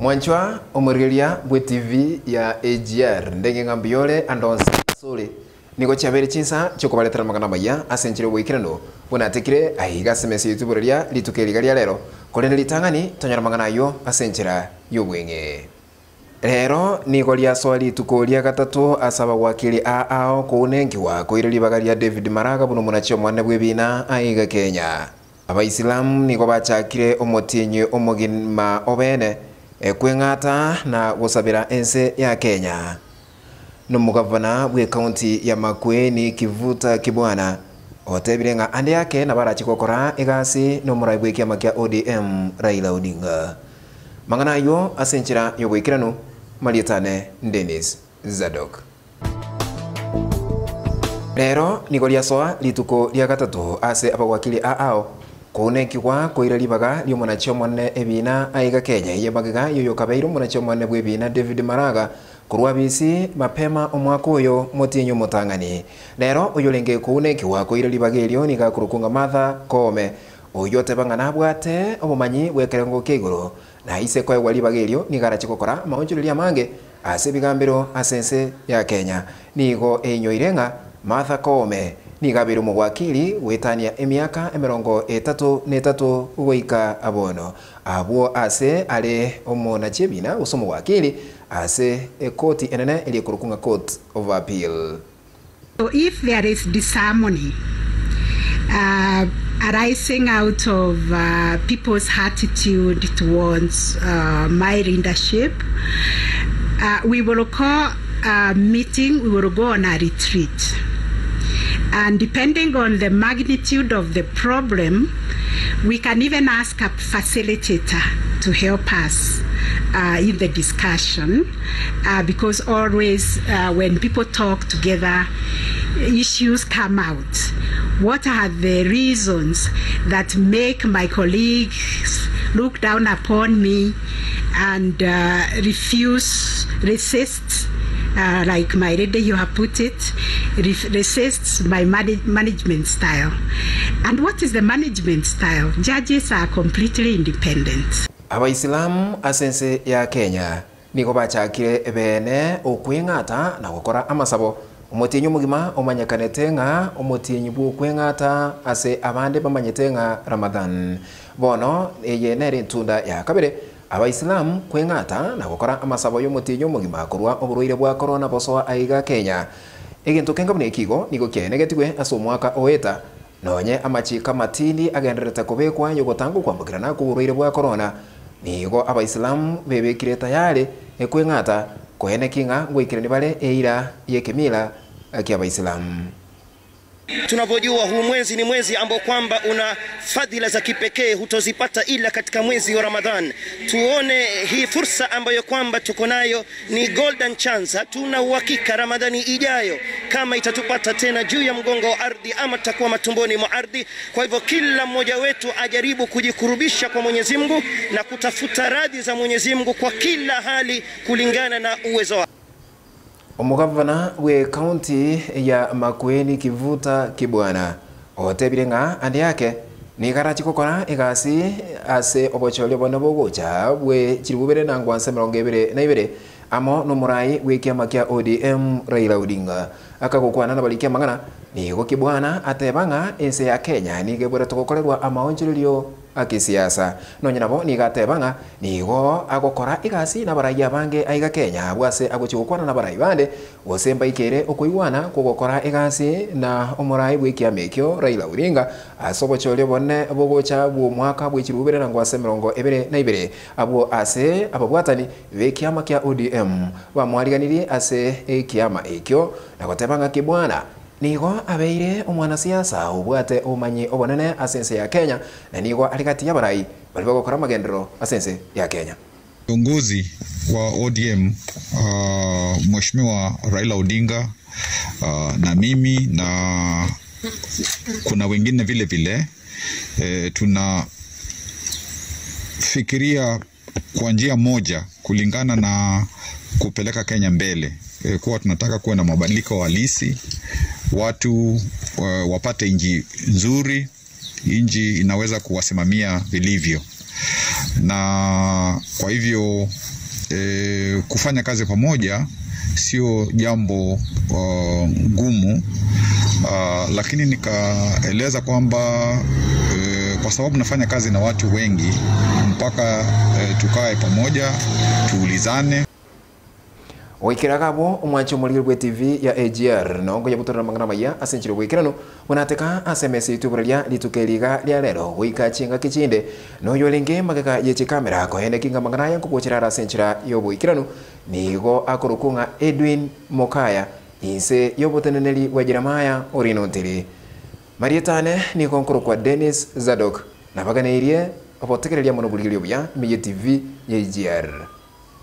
Mwanchwa omorigereria bwe TV ya AGR ndenge ng'a mbuya ore ande onsi ase ore. Nigo chiabeire chinsa chiokobaretera amang'ana amaya ase enchera y'oboikeranu buna atekire aiga ase emesa yaito iboreria rituko eri iga ria rero, korende ritang'ani tonyore amang'ana ayio ase enchera y'obweng'e. Rero nigo riasoa rituko ria gatato ase abagwakeri aa ao kounenkiwa koira ribaga ria David Maraga buna omonachi omonene bw'ebiina aiga Kenya. Abaisilamu nigo bachakire omotienyi omogima obeene kweng'ata na gosabera ense ya Kenya. Nomogavana bw'ecounty ya Makueni Kivuta Kibwana otebire ng'a ande ake nabo arache gokora egasi nomorai bw'ekiama kia ODM Raila Odinga. Mang'ana ayio ase enchera y'oboikeranu, marieta ane Dennis Zadok. Rero nigo riasoa rituko ria gatato ase abagwakiri aao kounekigwa koira ribaga ri'omonachi omonene ebiina aiga Kenya eye magega y'oyokabeire omonachi omonene bw'ebiina David Maraga korwa abisi mapema omwaka oyo motienyi omotang'ani. Rero oyorenge kounekigwa koira ribaga erio nigo akorokwa ng'a Martha Koome oyio oteba ng'a nabwate obomanyi bw'ekerengo kia igoro na ise koegwa ribaga erio nigo arache gokora amaonchoreria amange Ase ebigambero ase ense ya Kenya nigo einyoire ng'a Martha Koome nigo abeire omogwakiri goetania emiaka 33 goika bono. Abwo ase are omonachi ebina gose omogwakiri ase ekoti enene eria ekorokwa ng'a Court of Appeal. So if there is disharmony arising out of people's attitude towards my leadership, we will call a meeting, we will go on a retreat and depending on the magnitude of the problem, we can even ask a facilitator to help us in the discussion. Because always when people talk together issues come out. What are the reasons that make my colleagues look down upon me and refuse, resist, like my lady you have put it, resists my management style. And what is the management style? Judges are completely independent. Abaisilamu ase ense ya Kenya nigo bachakire beene okweng'ata na gokora amasabo. Omotienyi omogima omanyekanete ng'a omotienyi bw'okweng'ata ase abande bamanyete ng'a Ramadhan. Bono eye nere entunda ya kabere Abaisilamu kweng'ata na gokora amasabo y'omotienyi omogima korwa oborwaire bwa korona bosoa aiga Kenya. Egento kenga buna eki igo nigo kiaenegetigwe ase omwaka oeta Nonye amachiiko amatindi agendererete kobekwa y'ogotanga okwambokerana kw'oborwaire bwa korona, nigo Abaisilamu bebekire tayari kweng'ata koeneki ng'a ngoikerania bare eira y'ekemila ki'Abaisilamu. Tunavyojua huu mwezi ni mwezi ambao kwamba una fadhila za kipekee hutozipata ila katika mwezi wa Ramadhan. Tuone hii fursa ambayo kwamba tuko nayo ni golden chance. Hatuna uhakika Ramadhani ijayo kama itatupata tena juu ya mgongo wa ardhi ama tutakuwa matumboni mwa ardhi. Kwa hivyo kila mmoja wetu ajaribu kujikurubisha kwa Mwenyezi Mungu na kutafuta radhi za Mwenyezi Mungu kwa kila hali kulingana na uwezo wake. Omogavana bw'ecounty ya Makueni Kivuta Kibwana otebire ng'a ande ake nigo arache gokora egasi ase obochori obonene bogocha bwe chilifu bibere na ngwansa 22 amo nomorai bw'ekiama kia ODM Raila Odinga. Akagokwana nabariki amang'ana, nigo Kibwana ateba ng'a ense ya Kenya nigo ebwenerete gokorerwa amaonchorerio a kesiasa. Nonya nabo nigo ateba ng'a nigo agokora egasi nabarai abange aiga Kenya abwo ase agochia gokwana nabarai bande gose mbaikere okoigwana kw'ogokora egasi na omorai bw'ekiama ekio Raila Odinga ase obochori obonene bogocha bw'omwaka bwe chilifu bibere na ngwase 22 abwo ase ababwatani b'ekiama kia ODM bamwariganirie ase ekiama ekio na goteba ng'a Kibwana nigo abeire omwanasiasa obwate obomanyi obonene ase ense ya Kenya na nigo are gati y'abarai baria bagokora amagenderero ase ense ya Kenya. Kiongozi wa ODM Mheshimiwa Raila Odinga na mimi na kuna wengine vile vile tunafikiria kwa njia moja kulingana na kupeleka Kenya mbele e, kuwa tunataka kuwa na mabadiliko halisi, watu wapate nchi nzuri, nchi inaweza kuwasimamia vilivyo, na kwa hivyo e, kufanya kazi pamoja sio jambo ngumu lakini nikaeleza kwamba kwa sababu nafanya kazi na watu wengi mpaka tukae pamoja tuulizane. Goikera gabo omwancho omorigeri bwa TV ya AGR nongo yabutorera amang'ana maya ase enchera obwekeranu bonateka ase emesa yaito eboreria rituko eri iga ria rero goika chingaki chinde noyo orenge magega ye chikamera koene kinga amang'ana aya nkogochera are ase enchera ya oboikeranu nigo akorokwa ng'a Edwin Mokaya inse y'oboteneneri bwa Jeremiah Orino Ntiri. Marieta ane nigo nkorokwa Dennis Zadok nabaganeirie obotegereria mono borigereria obuya ime ye TV ya AGR.